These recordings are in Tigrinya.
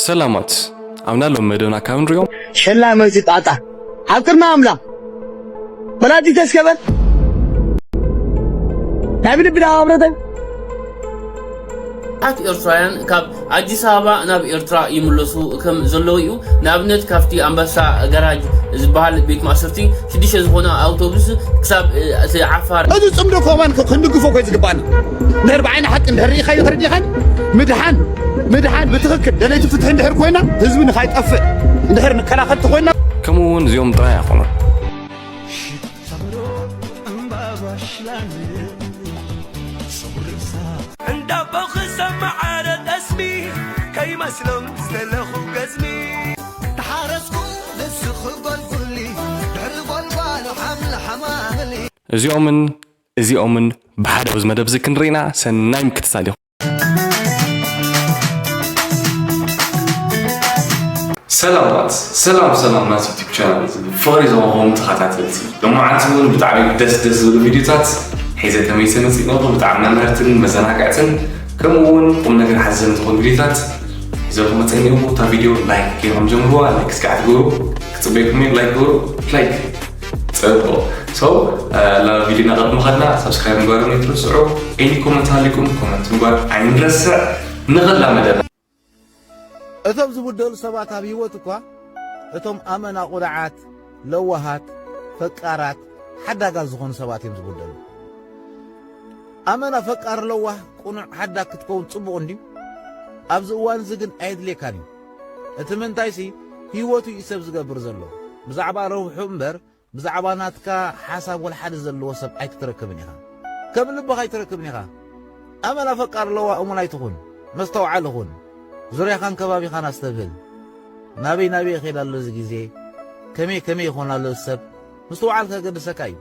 ሰላማት ኣብ ናሎም መደብና ካብ ንሪኦም ሸላ መዚ ጣጣ ኣብ ቅድሚ ኣምላኽ ወላዲ ተስከበል ናይ ብልቢ ዳ ኣብረተ ብዙሓት ኤርትራውያን ካብ ኣዲስ ኣበባ ናብ ኤርትራ ይምለሱ ከም ዘለዉ እዩ። ንኣብነት ካብቲ ኣንበሳ ገራጅ ዝበሃል ቤት ማእሰርቲ ሽዱሽተ ዝኾና ኣውቶቡስ ክሳብ እቲ ዓፋር እዚ ጽምዶ ኮማን ክንድግፎ ኮይ ዝግባና እንድሕር ብዓይኒ ሓቂ እንድሕር ርኢኻዮ ተረዲኻኒ ምድሓን ምድሓን ብትኽክል ደለይቲ ፍትሒ እንድሕር ኮይና ህዝቢ ንኻይጠፍእ እንድሕር ንከላኸል ተኾይና ከምኡ እውን እዚኦም ጥራይ ኣይኮኑን። እንዳቦ ክሰማዓረ ጠስሚ ከይመስሎም ዝተለኹ ገዝሚ ተሓረስኩ ንስኺ ጎልጉሊ ድሕሪ ጎልጓል ሓምሊ ሓማምሊ እዚኦምን እዚኦምን ብሓደ ኣብዚ መደብ እዚ ክንርኢና ሰናይ ምክትታል ኢኹም። ሰላማት ሰላም ሰላም ናት ዩቱብ ቻናል ፍቕሪ ዝኾንኩም ተኸታተልቲ ሎማዓንቲ እውን ብጣዕሚ ደስ ደስ ዝብሉ ቪዲዮታት ሒዘ ተመይሰ መፅእ ነኹ ብጣዕሚ መምህርትን መዘናግዕትን ከምኡ እውን ቁም ነገር ሓዘን ዝኾኑ ቪዲዮታት ሒዘ ክመፀ ነኹ እታ ቪዲዮ ላይክ ገይሮም ጀምርዋ ላይክ እስካዕ ትገብሩ ክፅበይኩም እየ ላይክ ግበሩ ላይክ ፅቡቕ so ናብ ቪዲዮ ናቐድሚ ኸድና ሳብስክራይብ ምግባር ኣይትረስዑ any comment ሃሊኩም comment ምግባር ኣይንረስዕ ንቐላ መደብ እቶም ዝብደሉ ሰባት ኣብ ህይወት እኳ እቶም ኣመና ቁርዓት፣ ለዋሃት፣ ፈቃራት፣ ሓዳጋት ዝኾኑ ሰባት እዮም ዝብደሉ። ኣመና ፈቃር ለዋህ ቁኑዕ ሓዳግ ክትከውን ጽቡቕ እንድዩ። ኣብዚ እዋን እዚ ግን ኣየድልየካን እዩ። እቲ ምንታይሲ ህይወቱ እዩ ሰብ ዝገብር ዘሎ። ብዛዕባ ረብሑ እምበር ብዛዕባ ናትካ ሓሳብ ወላ ሓደ ዘለዎ ሰብ ኣይክትረክብን ኢኻ። ከም ልብኻ ኣይትረክብን ኢኻ። ኣመና ፈቃር ኣለዋ እሙን ኣይትኹን። መስተውዓሊ ኹን። ዙርያኻን ከባቢኻን ኣስተብህል። ናበይ ናበይ ይኸይድ ኣሎ እዚ ግዜ? ከመይ ከመይ ይኾን ኣሎ እዚ ሰብ? ምስትውዓል ከገድሰካ እዩ።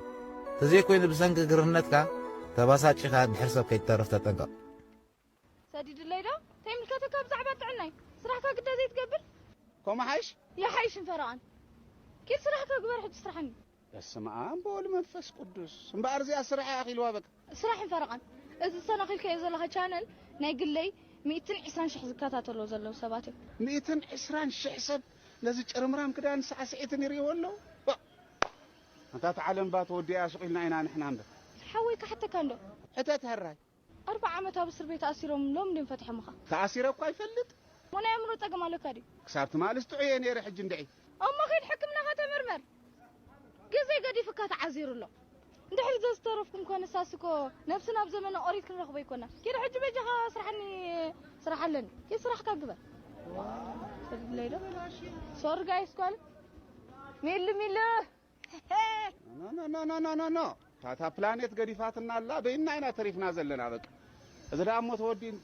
ተዘይኮይኑ ብሰንኪ ግርህነትካ ተባሳጪኻ ድሕር ሰብ ከይትተርፍ ተጠንቀቕ። ሰዲድለይ ዶ ተይምልከተካ ብዛዕባ ጥዕናይ ስራሕካ ግዳ ዘይትገብር ከምኡ ሓይሽ ይሓይሽን ፈረቓን ኪድ ስራሕካ ግበር ሕጂ ስራሕኒ በስመ ኣብ በወልድ መንፈስ ቅዱስ እምበኣር እዚኣ ስራሕ እያ ኣኺልዋ በቃ ስራሕን ፈረቓን እዚ ዝሰናኺልካዮ ዘለኻ ቻነል ናይ ግለይ ሚእትን ዕስራን ሽሕ ዝከታተልዎ ዘለዉ ሰባት እዮም ሚእትን ዕስራን ሽሕ ሰብ ነዚ ጭርምራም ክዳን ሳዕስዒትን ይርእይዎ ኣለዉ ኣንታ እቲ ዓለም ባ ተወዲኣ ሱቕ ኢልና ኢና ንሕና እምበር ሓወይ ክሓተካ እንዶ ሕተት ሕራይ ኣርባዓ ዓመት ኣብ እስር ቤት ኣሲሮም ሎም ድዮም ፈትሖምኻ ተኣሲረ እኳ ይፈልጥ እሞ ናይ ኣእምሮ ጸገም ኣለካ ድዩ ክሳብ ትማልስ ጥዑየ ነይረ ሕጂ እንድዒ እሞ ኸይድ ሕክምናኻ ተመርመር ግዜ ገዲፉካ ተዓዚሩ ኣሎ እንድሕር ዘዝተረፍኩም ኮነ ሳስኮ ነብስና ኣብ ዘመነ ኦሪት ክንረኽቦ ይኮና ኪድ ሕጂ በጃኻ ስራሕኒ ስራሕ ኣለኒ ኪድ ስራሕካ ግበር ሰድለይ ዶ ሶሪ ጋይስ ኳል ሚሉ ሚሉ ኖ ኖ ኖ ኖ ኖ ኖ ታታ ፕላኔት ገዲፋትና ኣላ በይና ኢና ተሪፍና ዘለና በቃ እዚ ደኣ እሞ ተወዲን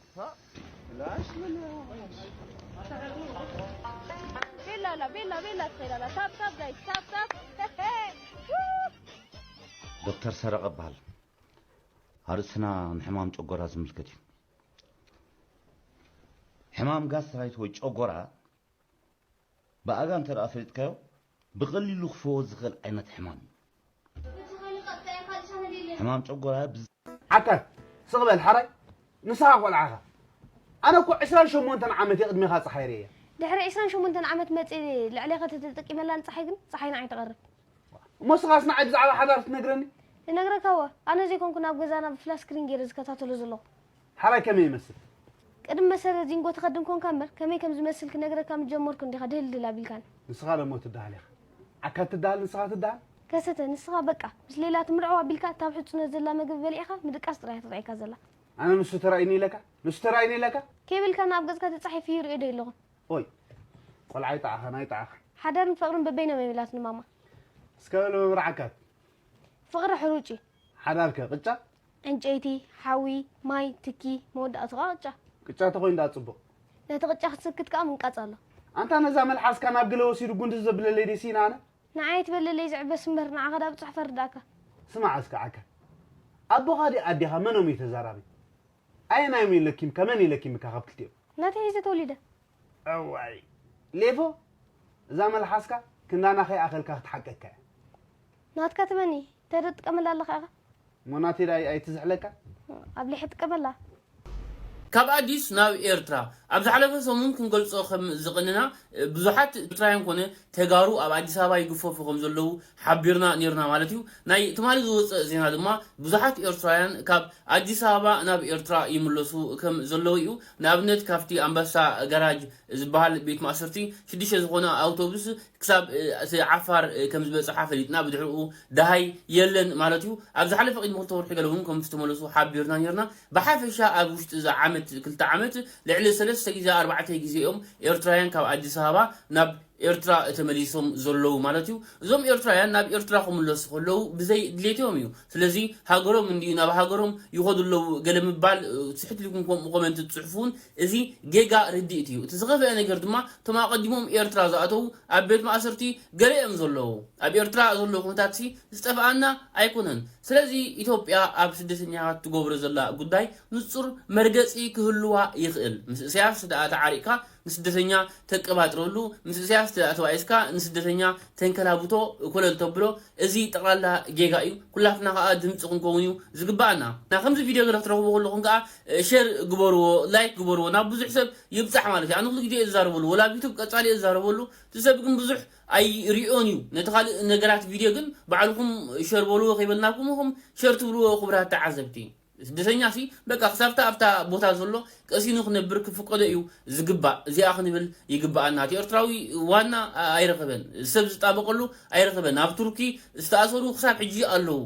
ላሽ ምን ቤላ ላ ቤላ ቤላ ትኸይድ ኣላ ታፕ ታፕ ጋይስ ታፕ ታፕ ዶክተር ሰረቐ እበሃል ኣርእስትና ንሕማም ጨጎራ ዝምልከት እዩ ሕማም ጋስትራይት ወይ ጨጎራ ብኣጋ እንተ ደኣ ፈሊጥካዮ ብቐሊሉ ክፈወስ ዝኽእል ዓይነት ሕማም እዩ ሕማም ጨጎራ ዓካር ስቕ በል ሓራይ ንስኻ ቆልዓ ኢኻ ኣነ እኮ ዕስራን ሸሞንተን ዓመት እየ ቅድሜኻ ፀሓይ ርእየ ድሕሪ ዕስራን ሸሞንተን ዓመት መፂ ልዕሌኻ ተተጠቂመላ ንፀሓይ ግን ፀሓይ ንዓይ ትቐርብ እሞ ስኻስ ንዓይ ብዛዕባ ሓዳር ትነግረኒ ይነግረካ እወ ኣነ ዘይኮንኩ ናብ ገዛና ብፍላ ስክሪን ገይረ ዝከታተሎ ዘለኹ ሓራይ ከመይ ይመስል ቅድሚ መሰረት ዚንጎ ትኸድም ኮንካ እምበር ከመይ ከም ዝመስል ክነግረካ ምጀመርኩ እንዲኻ ድህልድል ኣቢልካኒ ንስኻ ደሞ ትደሃል ኢኻ ዓካ ትደሃል ንስኻ ትደሃል ከሰተ ንስኻ በቃ ምስ ሌላ ትምርዐው ኣቢልካ እታ ኣብ ሕጹነት ዘላ መግቢ በሊዕኻ ምድቃስ ጥራይ እያ ትርኣየካ ዘላ ኣነ ንሱ ተራእዩኒ ኢለካ ንሱ ተራእዩኒ ኢለካ ከይበልካኒ ኣብ ገጽካ ተጻሒፉ ይርእዮ ዶ ኣለኹ ኦይ ቆልዓ ኣይጠዓኻን ኣይጠዓኻን ሓዳርን ፍቕርን በበይኖም እዮም ኢላትኒ ማማ እስከ በሉ መብርዓካት ፍቕሪ ሕሩጭ እዩ ሓዳር ከ ቅጫ ዕንጨይቲ፣ ሓዊ፣ ማይ፣ ትኪ፣ መወዳእቱ ከኣ ቅጫ። ቅጫ ተኾይኑ ደኣ ጽቡቕ። ነቲ ቅጫ ክትስክት ከኣ ምንቃጽ ኣሎ። ኣንታ ነዛ መልሓስካ ናብ ገለ ወሲዱ ጉንዲ ዘብለለይ ደይ ሲኢነ ኣነ። ንዓይ ኣይትበለለይ ዝዕበስ እምበር ንዓኻ ደኣ ብጽሑፍ ኣርድኣካ። ስማዕ እስከ ዓካ። ኣቦኻ ድዩ ኣዴኻ መኖም እዩ ተዛራቢ? ኣየናዮም እዩ ለኪምካ መን እዩ ለኪምካ ካብ ክልቲኦም? ናተይ ሒዘ ተወሊደ። እዋይ ሌፎ እዛ መልሓስካ ክንዳና ከይኣኸልካ ክትሓቀካ እያ። ናትካ ትበኒ እንታይ ዶ ትጥቀመላ ኣለኻ ኢኻ? እሞ ናተይ ደኣ ኣይትዝሕለካ? ኣብሊሐ ጥቀመላ። ካብ ኣዲስ ናብ ኤርትራ ኣብ ዝሓለፈ ሰሙን ክንገልጾ ከም ዝቕንና፣ ብዙሓት ኤርትራውያን ኮነ ተጋሩ ኣብ ኣዲስ ኣበባ ይግፈፉ ከም ዘለዉ ሓቢርና ነይርና ማለት እዩ። ናይ ትማሊ ዝወጸ ዜና ድማ ብዙሓት ኤርትራውያን ካብ ኣዲስ ኣበባ ናብ ኤርትራ ይምለሱ ከም ዘለዉ እዩ። ንኣብነት ካብቲ ኣንበሳ ገራጅ ዝበሃል ቤት ማእሰርቲ ሽዱሽተ ዝኾነ ኣውቶቡስ ክሳብ፣ እ፣ እቲ ዓፋር፣ እ፣ ከም ዝበጽሓ ፈሊጥና፣ ብድሕሪኡ ደሃይ የለን ማለት እዩ። ኣብ ዝሓለፈ ቅድሚ ክልተ ወርሒ ገለ እውን ከም ዝተመለሱ ሓቢርና ነይርና። ብሓፈሻ ኣብ ውሽጢ እዛ ዓመት፣ ክልተ ዓመት፣ ልዕሊ ሰለስተ ግዜ፣ ኣርባዕተ ግዜ እዮም ኤርትራውያን ካብ ኣዲስ ኣበባ ናብ ኤርትራ ተመሊሶም ዘለዉ ማለት እዩ። እዞም ኤርትራውያን ናብ ኤርትራ ክምለሱ ከለዉ ብዘይ ድሌቶም እዩ። ስለዚ ሃገሮም እንድዩ ናብ ሃገሮም ይኸዱ ኣለዉ ገለ ምባል፣ እ፣ ትሕት ኢልኩም ከም ኮመንት ትጽሕፉ እውን እዚ ጌጋ ርድኢት እዩ። እቲ ዝኸፍአ ነገር ድማ እቶም ኣቐዲሞም ኤርትራ ዝኣተዉ ኣብ ቤት ማእሰርቲ ገለ እዮም ዘለዉ። ኣብ ኤርትራ ዘሎ ኩነታትሲ ዝጠፍኣና ኣይኮነን። ስለዚ ኢትዮጵያ ኣብ ስደተኛታት ትገብሮ ዘላ ጉዳይ ንጹር መርገጺ ክህልዋ ይኽእል። ምስ ኢሳያስ ደኣ ተዓሪቕካ ንስደተኛ ተቀባጥረሉ፣ ምስ ኢሳያስ ተባኢስካ ንስደተኛ ተንከላብቶ ኮለል ተብሎ፣ እዚ ጠቕላላ ጌጋ እዩ። ኩላትና ከኣ ድምፂ ክንከውን እዩ ዝግባኣና። እና ከምዚ ቪድዮ ገለ ክትረኽቡ ከለኹም ከኣ፣ እ፣ ሼር ግበርዎ፣ ላይክ ግበርዎ፣ ናብ ብዙሕ ሰብ ይብጻሕ ማለት እዩ። ኣነ ኩሉ ግዜ እየ ዝዛረበሉ፣ ወላ ኣብ ዩቱብ ቀጻሊ እየ ዝዛረበሉ፣ እቲ ሰብ ግን ብዙሕ ኣይሪኦን እዩ። ነቲ ካልእ ነገራት ቪድዮ ግን ባዕልኹም ሼር በልዎ ከይበልናኩም ኢኹም ሼር ትብልዎ ክቡራት ተዓዘብቲ። ስደተኛ ሲ በቃ ክሳብታ ኣብታ ቦታ ዘሎ ቀሲኑ ክነብር ክፍቀዶ እዩ ዝግባእ። እዚኣ ክንብል ይግባኣና። እቲ ኤርትራዊ ዋና ኣይረኸበን፣ ሰብ ዝጣበቀሉ ኣይረኸበን። ኣብ ቱርኪ ዝተኣሰሩ ክሳብ ሕጂ ኣለዉ።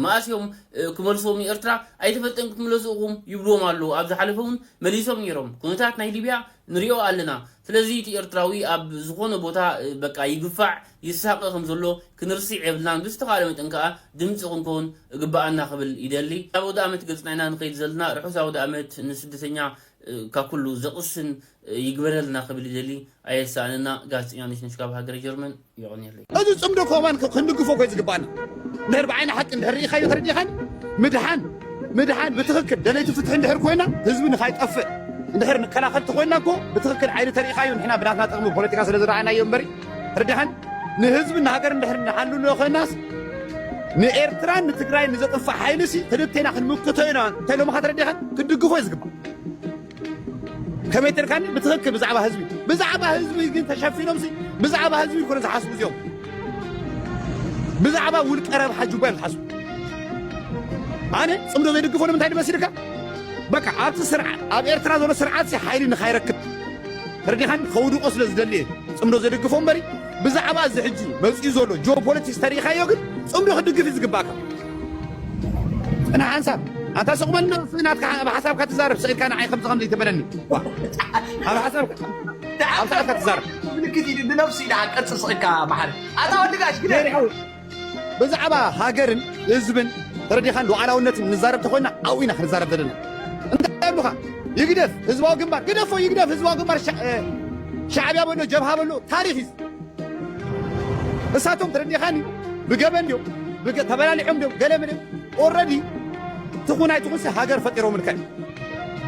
መኣስ እዮም፣ እ፣ ክመልስዎም ንኤርትራ? ኣይተፈልጠን ክትምለሱ ኢኹም ይብልዎም ኣለዉ። ኣብ ዝሓለፈ እውን መሊሶም ነይሮም። ኩነታት ናይ ሊብያ ንሪኦ ኣለና። ስለዚ እቲ ኤርትራዊ ኣብ ዝኾነ ቦታ፣ እ፣ በቃ ይግፋዕ፣ ይሳቐ ከም ዘሎ ክንርስዕ የብልናን። ብዝተኻእለ መጠን ከኣ ድምፂ ክንከውን እግበኣና ክብል ይደሊ። ኣብ ኣውደ ኣመት ገጽና ኢና ንኸይድ ዘለና። ርሑስ ኣውደ ኣመት ንስደተኛ፣ እ፣ ካብ ኩሉ ዘቕስን፣ እ፣ ይግበረልና ክብል ይደሊ። ኣየሳእነና። ጋዜጠኛ ነሽነሽ ካብ ሃገረ ጀርመን። የቐንየለይ። እዚ ጽምዶ ከማን ክ-፣ ክንድግፎ እኮ እዩ ዝግባኣና። እንድሕር ብዓይኒ ሓቂ እንድሕር ርኢኻዮ ተረዲኻኒ፣ ምድሓን፣ ምድሓን ብትኽክል ደለይቲ ፍትሒ እንድሕር ኮይና፣ ህዝቢ ንኻይጠፍእ እንድሕር ንከላኸል ተኾይና እኮ ብትኽክል ዓይኒ ተርኢኻዮ። ንሕና ብናትና ጥቕሚ ፖለቲካ ስለ ዝረኣናዮ እምበሪ፣ ተረዲኻኒ፣ ንህዝቢ ንሃገር እንድሕር ንሓልሎ ኮይናስ ንኤርትራን ንትግራይን ንዘጥፍእ ሓይሊ ሲ ክልቴና ክንምክቶ ኢና እንተ ኢሎምኻ ተረዲኻኒ፣ ክትድግፎ እዩ ዝግባእ። ከመይ ተልካኒ? ብትኽክል ብዛዕባ ህዝቢ፣ ብዛዕባ ህዝቢ ግን ተሸፊኖም ሲ ብዛዕባ ህዝቢ ይኮነ ዝሓስቡ እዚኦም። ብዛዕባ ውልቀ ረብሓ ጁባ እዮም ዝሓስቡ። ኣነ ጽምዶ ዘይድግፎ ንምንታይ ድመሲልካ? በቃ ኣብቲ ስርዓት፣ ኣብ ኤርትራ ዘሎ ስርዓት ሲ ሓይሊ ንኻይረክብ ተረዲኻን ከውድቆ ስለ ዝደሊ እየ ጽምዶ ዘደግፎ እምበሪ፣ ብዛዕባ እዚ ሕጂ መጺኡ ዘሎ ጂኦፖለቲክስ ተሪኢኻዮ ግን ጽምዶ ክድግፍ እዩ ዝግባእካ። ጽናሕ ሓንሳብ ኣንታ ስቕ በል፣ ናትካ ኣብ ሓሳብካ ትዛረብ፣ ስቕ ኢልካ ንዓይ ከምዚ ከምዚ ኣይትበለኒ። ዋ፣ ኣብ ሓሳብካ፣ ኣብ ሓሳብካ ትዛረብ። ምልክት ኢሉ ንነብሱ ኢልካ ቀጽል ስቕ ኢልካ መሓሪ። ኣታ ወዲ ጋሽ ግደ። ብዛዕባ ሃገርን ህዝብን ተረዲኻን ሉዓላውነትን ንዛረብ ተኾይና ኣብኡ ኢና ክንዛረብ ዘለና። እንታይ ይብሉኻ? ይግደፍ ህዝባዊ ግንባር፣ ግደፎ ይግደፍ ህዝባዊ ግንባር ሻ-፣ እ፣ ሻዕብያ በሎ፣ ጀብሃ በሎ፣ ታሪኽ እዩ። እሳቶም ተረዲኻኒ ብገበን ድዮም፣ ብገ-፣ ተበላሊዖም ድዮም፣ ገለ መለ ኦልረዲ ትኹን ኣይትኹንሲ ሃገር ፈጢሮምልካ እዮም።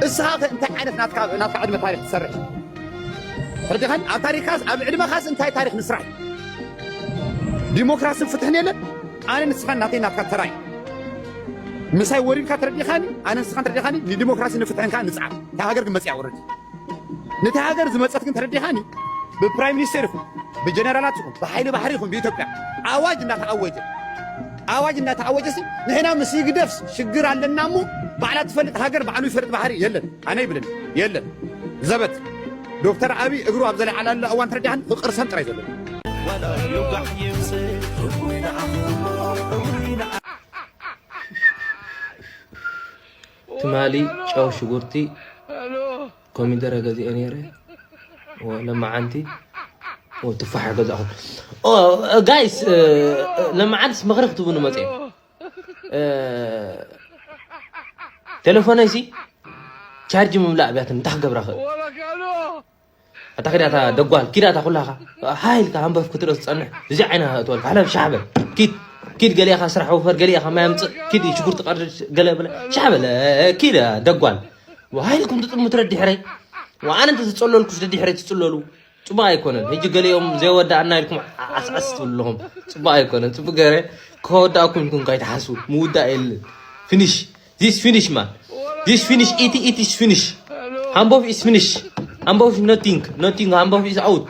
እስኻ ከ እንታይ ዓይነት ናትካ፣ ናትካ ዕድመ ታሪኽ ትሰርሕ? ተረዲኻኒ? ኣብ ታሪኻስ፣ ኣብ ዕድመኻስ እንታይ ታሪኽ ንስራሕ? ዲሞክራስን ፍትሕን የለን። ኣነ ንስኻን ናተይ ናትካ ተራይ ምሳይ ወሪድካ ተረዲኻኒ፣ ኣነ ንስኻን ተረዲኻኒ፣ ንዲሞክራሲ ንፍትሕን ከኣ ንጽዓር። እታ ሃገር ግን መጽያ ወረድ። ነቲ ሃገር ዝመጸት ግን ተረዲኻኒ፣ ብፕራይም ሚኒስተር ይኹን፣ ብጀነራላት ይኹን፣ ብሓይሊ ባሕሪ ይኹን፣ ብኢትዮጵያ ኣዋጅ እንዳተኣወጀ፣ ኣዋጅ እንዳተኣወጀ ሲ ንሕና ምስ ይግደፍ ሽግር ኣለና እሞ ባዕላ ትፈልጥ ሃገር ባዕሉ ይፈልጥ ባሕሪ የለን። ኣነ ይብልን የለን። ዘበት ዶክተር ኣብይ እግሩ ኣብ ዘለዓላሉ እዋን ተረዲኻኒ፣ ክቕርሰም ጥራይ ዘሎ። ትማሊ ጨው ሽጉርቲ ኮሚደረ ገዚኤ ነይረ። ወ-፣ ለመዓንቲ ወ-፣ ትፋሕ ገዛኹ። ኦ፣ ጋይስ፣ እ፣ እ፣ ለመዓንትስ ምኽሪ ክትብኑ መጽየ። እ፣ ቴሌፎነይሲ ቻርጅ ምምላእ ብያትን እንታይ ክገብራ ክእል? ኣታ ኪድ ኣታ ደጓል፣ ኪድ ኣታ ኩላኻ። ሃይልካ ሃንበፍ ክትርኢ ትጸንሕ። እዚ ዓይና እትበል፣ ሓለፍ ሻሕ በል። ኪድ፣ ኪድ ገሊኣኻ ስራሕ ውፈር፣ ገሊኣኻ ማይ ኣምጽእ፣ ኪድ ሽጉርቲ ቀርድድ፣ ገለ በለ። ሻሕ በል፣ ኪድ ደጓል። ወሃይልኩም ትጥሙ ትረድ ድሕረይ። ወኣነ እንተ ዝጸለልኩስ ደድሕረይ ትጽለሉ። ጽቡቕ ኣይኮነን። ሕጂ ገሊኦም ዘይወዳእና ኢልኩም ዓስዓስ ትብሉ ኣለኹም። ጽቡቕ ኣይኮነን። ጽቡቕ ገይረ ከወዳእኩም ኢልኩም ከይትሓስቡ። ምውዳእ የለን። ፊኒሽ። This finish, man. This finish, it, it is finish. Hambof is finish. Hambof is nothing. Nothing. Hambof is out.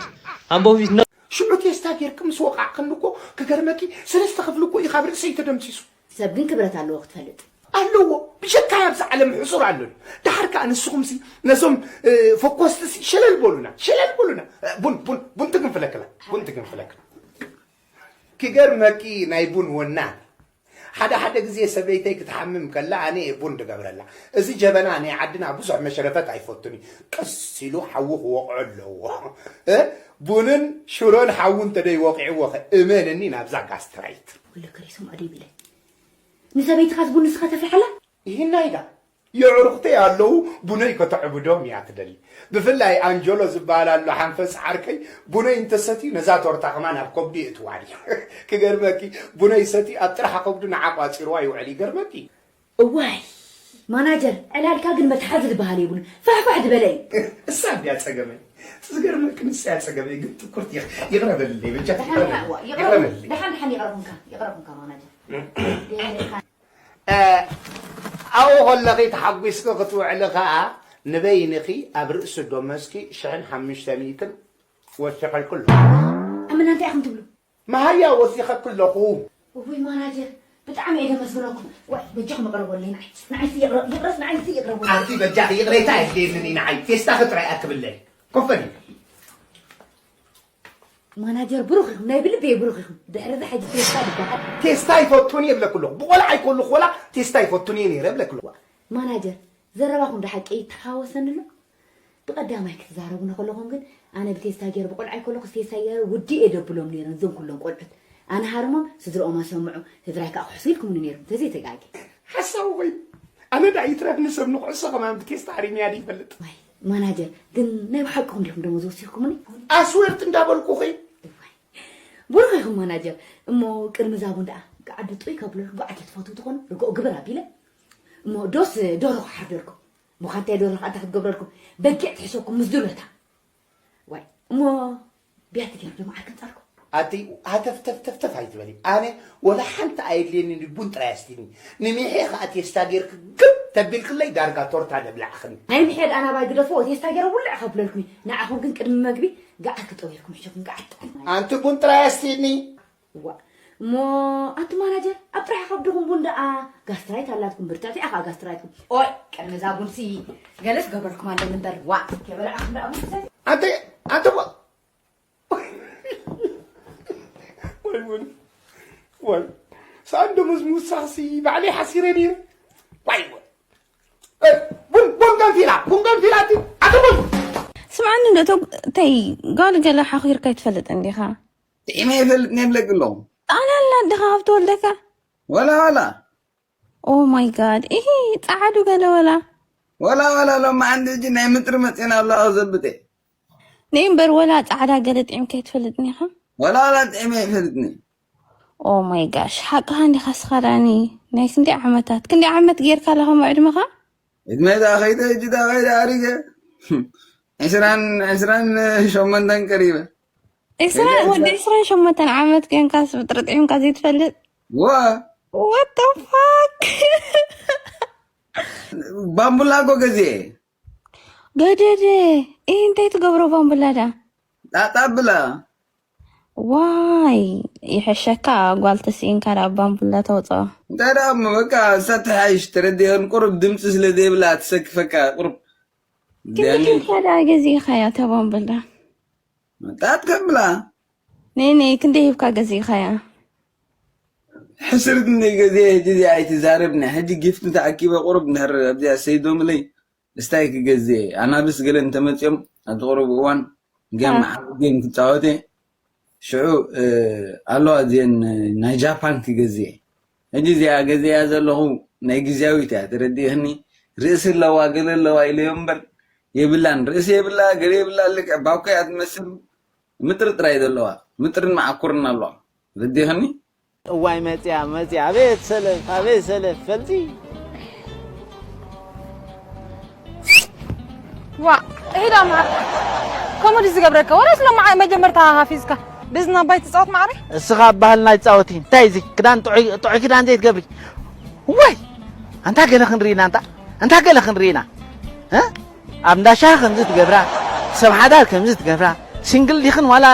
Hambof is no. ሽዑ ቴስታ ጌርኪ ምስ ወቓዕክኒ እኮ ክገርመኪ ሰለስተ ክፍሊ እኮ እዩ ካብ ርእሰይ ተደምሲሱ። ሰብ ግን ክብረት ኣለዎ ክትፈልጥ። ኣለዎ ብጀካይ ኣብዚ ዓለም ሕሱር ኣሎ ድዩ? ደሓር ከኣ ንስኹምሲ ነዞም ፈኮስትሲ ሸለል በሉና ሸለል በሉና። ቡን ቡን ቡን ትግንፍለክላ ቡን ትግንፍለክላ። ክገርመኪ ናይ ቡን ወናኒ ሓደ ሓደ ግዜ ሰበይተይ ክትሓምም ከላ ኣነ እየ ቡን ድገብረላ። እዚ ጀበና ናይ ዓድና ብዙሕ መሸረፈት ኣይፈቱን እዩ። ቀስ ኢሉ ሓዊ ክወቕዖ ኣለዎ። እ ቡንን ሽሮን ሓዊ እንተደይ ወቒዕዎ ኸ እመንኒ ናብዛ ጋስትራይት። ወለከ ሪሶም ኣደይ ብለይ ንሰበይትኻስ ቡን ንስኻ ተፍልሓላ? ይህና ኢዳ የዕሩኽተይ ኣለዉ ቡነይ ከተዕብዶም እያ ትደሊ። ብፍላይ ኣንጀሎ ዝበሃል ኣሎ ሓንፈፅ ዓርከይ ቡነይ እንተሰትዩ ነዛ ቶርታ ከማን ኣብ ከብዱ የእትዋ ድዩ። ክገርመኪ ቡነይ ሰትዩ ኣብ ጥርሓ ከብዱ ንዓ ቋፂርዋ ይውዕል ይገርመኪ። እዋይ ማናጀር ዕላልካ ግን መትሓዚ ዝበሃል የብሉን ፋሕፋሕ ዝበለ እዩ። እሳ እንድያ ፀገመይ ዝገርመኪ ንሳ እያ ፀገመይ ግን ትኩርቲ ይቕረ በልለይ በጃ ይቕረ በልለይ። ደሓን ደሓን ይቕረ ኩንካ ይቕረ ኩንካ ማናጀር ኣብኡ ከለኺ ተሓጒስኪ ክትውዕሊ ኸኣ ንበይንኺ ኣብ ርእሲ ደሞዝኪ ሽሕን ሓሙሽተ ሚእትን ወሲኸልኪ ኣለኹ። ኣመና እንታይ ኢኹም ትብሉ? መሃያ ወሲኸኪ ኣለኹ። እውይ ማናጀር ብጣዕሚ እየ ዘመስግነኩም። ዋይ በጃኹም ይቕረበለይ ንዓይ ንዓይሲ ይቕረብ ይቕረብ ንዓይሲ ይቕረበለይ። ኣቲ በጃኺ ይቕሬታ የድልየኒ ንዓይ ፌስታኺ ጥራይ ኣትብለይ። ኮፈኒ። ማናጀር ብሩኽ ኢኹም ናይ ብልቢ እየ ብሩኽ ኢኹም ድሕሪ እዚ ሕጂ ቴስታ ዝበሃል ቴስታ ኣይፈቱን እየ ይብለኪ ኣለኹ ብቆልዓይ ከለኹ ወላ ቴስታ ኣይፈቱን እየ ነይረ ይብለኪ ኣለኹ። ማናጀር ዘረባኹም ዶ ሓቂ ይተሓዋወሰኒ ኣሎ ብቐዳማይ ክትዛረቡ እንከለኹም ግን ኣነ ብቴስታ ገይረ ብቆልዓይ ከለኹስ ቴስታ ገይረ ውዲ እየ ደብሎም ነይረ ነዞም ኩሎም ቆልዑት ኣነ ሃርሞም ስድርኦም ኣሰምዑ ስድራይ ከዓ ክሕሱ ኢልኩምኒ ነይርኩም ተዘይተጋግየ ሓሳዊ ኮይኑ ኣነ ደኣ ይትረፍ ንሰብ ንኩዕሶ ከማን ብቴስታ ሃሪመያ ድየ ይፈልጥ። ማናጀር ግን ናይ ብሓቅኹም ዲኹም ደሞዝ ወሲኽኩምኒ? ኣስዌርት እንዳበልኩኺ። ብሩኽ ኢኹም ማናጀር። እሞ ቅድሚ እዛ ቡን ደኣ ገዓዲ ጥውይ ከብለልኩም ገዓዲ ትፈትዉ ትኾኑ ርግኦ ግብር ኣቢለ እሞ ዶስ ደርሆ ክሓርደልኩም? እሞ ካንታይ ደርሆ ከኣ እንታይ ክትገብረልኩም? በጊዕ ትሕሸኩም ምስ ድሎታ። ዋይ እሞ ቢያቲ ገይሩ ዶ መዓር ክንጸርኩ? ኣቲ ሃተፍተፍተፍተፍ ኣይትበሊ ኣነ ወላ ሓንቲ ኣየድልየንን እዩ ቡን ጥራይ ኣስቲኒ ንሚሐ ከኣ ቴስታ ጌርኪ ግብ ተቢልክለይ ዳርጋ ቶርታ ደብላዕኽኒ። ናይ ምሕያድ ኣናባይ ግደፍዎ ቴስታ ጌረ ውልዕ ከብለልኩም እዩ ንዓኹም ግን ቅድሚ መግቢ ገዓት ክጠውየልኩም ሕሸኩም ገዓት ጥዑም። ኣንቲ ቡን ጥራይ ኣስቲኒ። ዋእ እሞ ኣንቲ ማናጀር ኣብ ጥራሕ ከብድኹም ቡን ደኣ ጋስትራይት ኣላትኩም ብርትዕቲ ኢያ ከኣ ጋስትራይትኩም ኦይ ቅድሚ እዛ ቡንሲ ገለስ ገበርኩም ኣለኒ እምበር ዋእ ከይበላዕኹም ደኣ ቡን ትሰትዩ ኣንቲ ኣንቲ ወይ ቡን ወይ ሳንዶ ምስ ምውሳኽሲ ባዕለይ ሓሲረ ነይረ ዋይ ወይ ቡን ቡን ገንፊላ ቡን ገንፊላ እቲ ኣቲ ቡን ስምዓኒ ዶ ተይ ጓል ገለ ሓኺርካ ኣይትፈልጥን ዲኻ ጥዒመ ይፈልጥ ነብለኪ ኣለኹ ጣልያን ኣላ ኣደኻ ካብ ትወልደካ ዋላ ዋላ Oh my God ኢሂ ጸዓዱ ገለ ወላ። ወላ ወላ ሎማዓንቲ ሕጂ ናይ ምጥሪ መጺና ኣሎ ኣኽዘብጥ እየ። ነይ እምበር ወላ ጻዕዳ ገለ ጥዒምካ ኣይትፈልጥን ኢኻ። ወላ ወላ ጥዒመ ኣይፈልጥን እየ። Oh my gosh ሓቅኻ እንዲኻ እስኻ ዳኒ ናይ ክንደይ ዓመታት ክንደይ ዓመት ጌርካ ኣላ ከምኡ ዕድመኻ? ዕድመይ ደኣ ከይደ ሕጂ ደኣ ከይደ ኣሪገ ዕስራን ዕስራን ሸሞንተን ቀሪበ። ዕስራን ወዲ ዕስራን ሸሞንተን ዓመት ኮይንካስ ብጥርጥዒምካ ዘይትፈልጥ? ዋ What the fuck? ባምቡላ እኮ ገዚኤ። ገደደ እይ እንታይ ትገብሮ ባምቡላ ዳ? ጣጣ ብላ። ዋይ ይሕሸካ ጓል ተስኢንካ ዳ ባምቡላ ተውፅኦ። እንታይ ደኣ እሞ በቃ እሳ ትሓይሽ ተረዲእኽን ቁሩብ ድምፂ ስለ ዘይብላ ትሰክፈካ ቁሩብ። ክንደይ ዳ ገዚእኻያ እታ ባምቡላ? ጣጥ ከብላ። ነይ ነይ ክንደይ ሂብካ ገዚእኻያ? ሕስርት እንደ ገዜ ሕጂ እዚኣ ኣይትዛረብኒ ሕጂ ጊፍት ተኣኪበ ቁሩብ እንድሕር ኣብዚኣ ሰይዶምለይ እስታይ ክገዜ ኣናብስ ገለ እንተመፅኦም ኣብቲ ቁሩብ እዋን ጌም መዓት ጌም ክፃወት እየ ሽዑ ኣለዋ እዚአን ናይ ጃፓን ክገዜ ሕጂ እዚኣ ገዜያ ዘለኹ ናይ ግዜያዊት እያ ተረዲእኽኒ ርእሲ ኣለዋ ገለ ኣለዋ ኢለዮ እምበር የብላን ርእሲ የብላ ገለ የብላ ልክዕ ባኮ እያ ትመስል ምጥሪ ጥራይ ዘለዋ ምጥርን መዓኩርን ኣለዋ ረዲኽኒ እዋይ መፅያ መፅያ ኣቤት ሰለፍ ኣቤት ሰለፍ ፈልፂ ዋ እሂዳ ማር ከምኡ ድዩ ዝገብረካ ወላስ ሎማ መጀመርታ ሃፊዝካ ብዝና ኣባይ ትፃወት ማዕረ እስኻ ኣብ ባህልና ይፃወት እዩ እንታይ እዚ ክዳን ጥዑይ ክዳን ዘይትገብሪ ወይ ኣንታ ገለ ክንርኢና ኣንታ ኣንታ ገለ ክንርኢና ኣብ እንዳሻ ከምዚ ትገብራ፣ ሰብ ሓዳር ከምዚ ትገብራ፣ ሲንግል ዲኽን ዋላ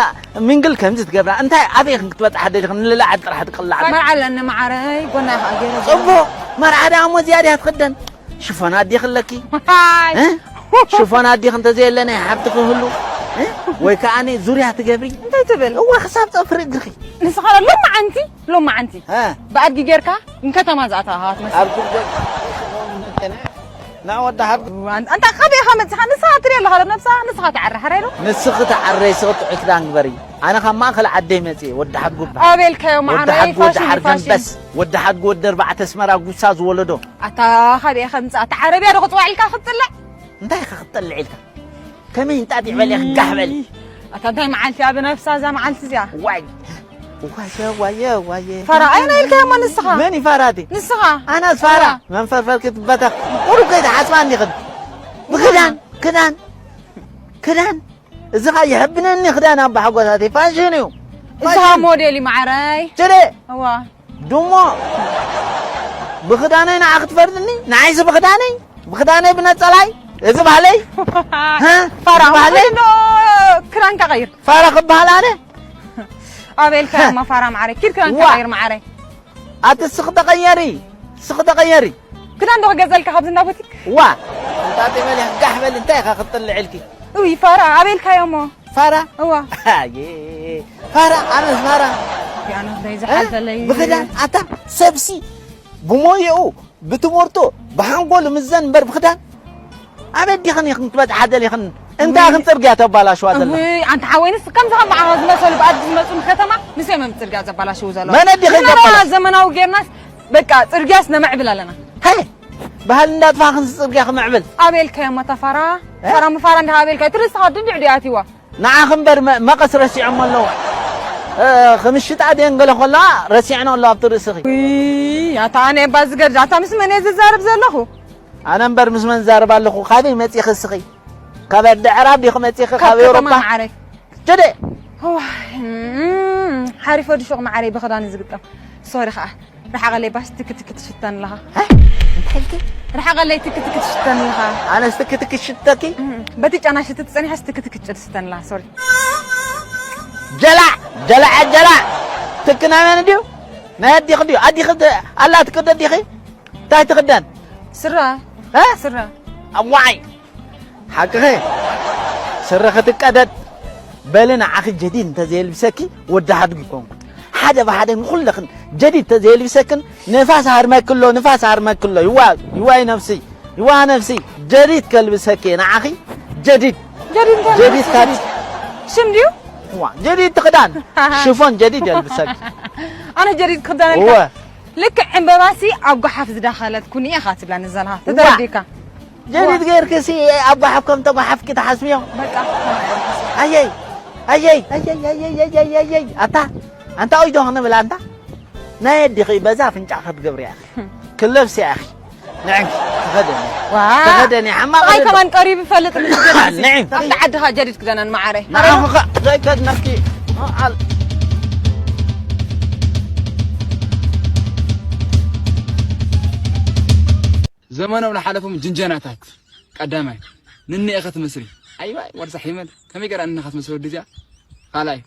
ሚንግል ከምዚ ትገብራ። እንታይ ኣበይ ኽን ክትበጽሓ ደሊኽን ንልላ ዓዲ ጥራሕ ትቅላዕ። መርዓ ኣለኒ መዓረይ፣ ጎና ኢኻ ገይረ ጽቡቕ። መርዓ ደኣ እሞ እዚኣ ድያ ትኽደን? ሽፎን ኣዲኽ ኣለኪ? ሃይ። እ? ሽፎን ኣዲኽ እንተዘየለ ናይ ሓብቲ ክህሉ? እ? ወይ ከኣ ዙርያ ትገብሪ? እንታይ ትብል? እዋ ክሳብ ጸፍሪ እግርኺ። ንስኻ ሎማዓንቲ፣ ሎማዓንቲ። እ? ብኣድጊ ጌርካ ንከተማ ዝኣተኻ ትመስል። ኣብ ጉልበት ና ወዲ ሓድ ኣን-፣ ኣንታ ካበይ ኢኻ መጺኻ? ንስኻ ትርኢ ኣለኻ ዶ ነብሳ? ንስኻ ትዓሪ ሓራይ ዶ? ንስኺ ትዓረይ፣ ስኺ ጥዑይ ክዳን ግበሪ። ኣነ ካብ ማእከል ዓደይ መጽየ፣ ወዲ ሓድጉ እበሃል። ኣበይ ኢልካዮ ወዲ መዓረይ? ሓድጉ ወዲ ፋሽን እዩ፣ ሓርገን ፋሽን። በስ፣ ወዲ ሓድጉ ወዲ ኣርባዕተ ኣስመራ ጉሳ ዝወለዶ። ኣታ ካበይ ኢኻ ምጻእ? ኣታ ዓረብያ ዶ ክጽዋዕ ኢልካ ክትጥልዕ? እንታይ ኢኻ ክትጥልዕ ኢልካ? ከመይ እንጣጢዕ በል ኢኻ ጋሕ በል። ኣታ እንታይ መዓልቲ እያ ብነብሳ እዛ መዓልቲ እዚኣ? ዋይ። ዋየ፣ ዋየ፣ ዋየ። ፋራ፣ ኣይና ኢልካዮ እሞ ንስኻ? መን እዩ ፋራ እቲ? ንስኻ። ኣነስ ፋራ? እዋ። መንፈርፈር ክትበተኽ። ቁሩብ ከይትሓስባ እንዲኽን። ብክዳን፣ ክዳን፣ ክዳን። እዚ ኸ ይሕብነኒ ክዳን ኣባ ሓጎሳተይ። ፋሽን እዩ። እዚ ኸ ፋሽን። ሞዴል እዩ መዓረይ። ችደ። እዋ። ድሞ። ብክዳነይ ንዓ ክትፈርድኒ? ንዓይሲ ብክዳነይ? ብክዳነይ ብነጸላይ? እዚ ባህለይ? ሃ? ፋራ፣ እዚ ባህለይ? ዶ ክዳንካ ቀይር። ፋራ ክበሃል ኣነ? ኣበይ ኢልካ ሃ? እማ ፋራ መዓረይ? ኪድ ክዳንካ ዋ። ቀይር መዓረይ። ኣቲ ስኽ ተቐየሪ፣ ስኽ ተቐየሪ። ክዳን ዶ ክገዘልካ ካብዚ እንዳ ቡቲክ? ዋ። እንታቲ በል ጋሕ በል፣ እንታይ ኢኻ ክትጥልዕ ኢልኪ? እይ፣ ፋራ፣ ኣበይ ኢልካዮ እሞ? ፋራ? እዋ። ኣየ፣ ፋራ፣ ኣነስ ፋራ። ያኖስ ናይ እ? ዝሓልፈለይ። ብኽዳን ኣታ ሰብሲ ብሞየኡ ብትምህርቱ ብሓንጎሉ ምዘን እምበር ብኽዳን ኣበዲኽን ኢኽን ክትበጽሓ ደሊኽን እንታይ ኢኽን ጽርግያ ተባላሽዋ ዘለኽን? እውይ፣ ኣንታ ሓወይንስ ከምዚ ከም በዓኻ ዝመሰሉ ብኣዲ ዝመጹ ንከተማ ንሶም እዮም ጽርግያ ዘባላሽዉ ዘለዉ። መን ኣዲኺ ንሕና ዘባላሽ? ዘመናዊ ጌርናስ በቃ ጽርግያስ ነምዕብል ኣለና። ሃይ፣ ባህሊ እንዳጥፋኽን ጽርግያ ክምዕብል። ኣበይ ኢልካዮ እሞ እታ ፋራ? እ? ፋራ ምፋራ እንዳ ኣበይ ኢልካዮ? ትርእስኻ ድንድዕ ድዩ ኣትይዋ? ንዓኺ እምበር መ-፣ መቐስ ረሲዖሞ ኣለዉ። እ፣ ክምሽጣ ድየን ገለ ከለዋ ረሲዐን ኣሎ ኣብቲ ርእስኺ። ውይ፣ ኣታ ኣነ እባ ዝገድድ፣ ኣታ ምስ መን እየ ዝዛረብ ዘለኹ? ኣነ እምበር ምስ መን ዝዛረብ ኣለኹ? ካበይ መጺኺ እስኺ? ካብ ኣዲ ዕራብ ዲኺ መጺኺ? ካብ ካብ ኤውሮጳ? ከተማ መዓረይ። ችደ! ዋይ፣ እም፣ ሓሪፍ ወዲ ሹቕ መዓረይ ብኽዳን እዩ ዝግጠም። ሶሪ ኸኣ። ርሓቐለይ ባስ ትክትክት ሽተን ኣለኻ። እ? እንታይ ኢልኪ? ርሓቐለይ ትክትክት ሽተን ኣለኻ። ኣነስ ትክትክት ሽተኪ? እም፣ በቲ ጨና ሽቲ ትጸኒሐስ ትክትክት ጭድ ሽተን ኣለኻ። ሶሪ። ጀላዕ፣ ጀላዕ፣ ጀላዕ። ትክና መን ድዩ? ናይ ኣዲኺ ድዩ? ኣዲኺ ደ-፣ ኣላ ትቅደድ ዲኺ? እንታይ ትኽደን? ስረ። እ? ስረ። ኣዋይ። ሓቅኺ። ስረ ክትቀደድ። በሊ ንዓኺ ጀዲድ እንተዘየልብሰኪ ወዲ ሓድጉ ይኮንኩ። ሓደ ብሓደ ንኹለኽን ጀዲድ እንተዘየልብሰክን ንፋስ ሃርመክሎ፣ ንፋስ ሃርመክሎ። ይዋ፣ ይዋይ ነፍሲ፣ ይዋ ነፍሲ። ጀዲድ ከልብሰኪ ንዓኺ ጀዲድ። ጀዲድ እንታይ ጀዲድ ማለት እዩ? ካድ-፣ ሽም ድዩ? ዋ፣ ጀዲድ ትኽዳን። ሽፎን ጀዲድ የልብሰኪ። ኣነ ጀዲድ ክኽዳነልካ? እወ። ልክዕ ዕምበባሲ ኣብ ጓሓፍ ዝዳኸለት ኩኒ ኢኻ ትብላኒ ዘለኻ። ዋ። ተተረዲእካ። ጀዲድ ዋ። ጌርክሲ ኣብ ጓሓፍ ከም ተጓሓፍኪ ትሓስብዮ? በቃ። ኣየይ፣ ኣየይ፣ ኣየይ፣ ኣየይ፣ ኣየይ፣ ኣየይ፣ ኣታ፣ ኣንታ ኦይ ዶ ክንብል ኣንታ? ናይ ኣዲኺ በዛ ኣፍንጫ ክትገብርያ ኢኺ። ክለብስያ ኢኺ። ንዕንኪ፣ ተኸደኒ። ዋ። ተኸደኒ፣ ሓማቕ ኣይ፣ ዶ? ከማን ቀሪቡ ይፈልጥ ምስ ጀዲድ። ንዕንኪ። ኣብቲ ዓድኻ ጀዲድ ክደነን መዓረይ። ንዓኺ ኸ ዘይከድነኪ። ኣል- ዘመኖም ለሓለፎም ጅንጀናታት። ቀዳማይ፣ ንኒ ኢኻ ትመስሊ። ኣይዋይ፣ ወርሳ ሒመል። ከመይ ገይራ ንኒ ኢኻ ትመስሊ ወዲ እዚኣ? ካልኣይ፣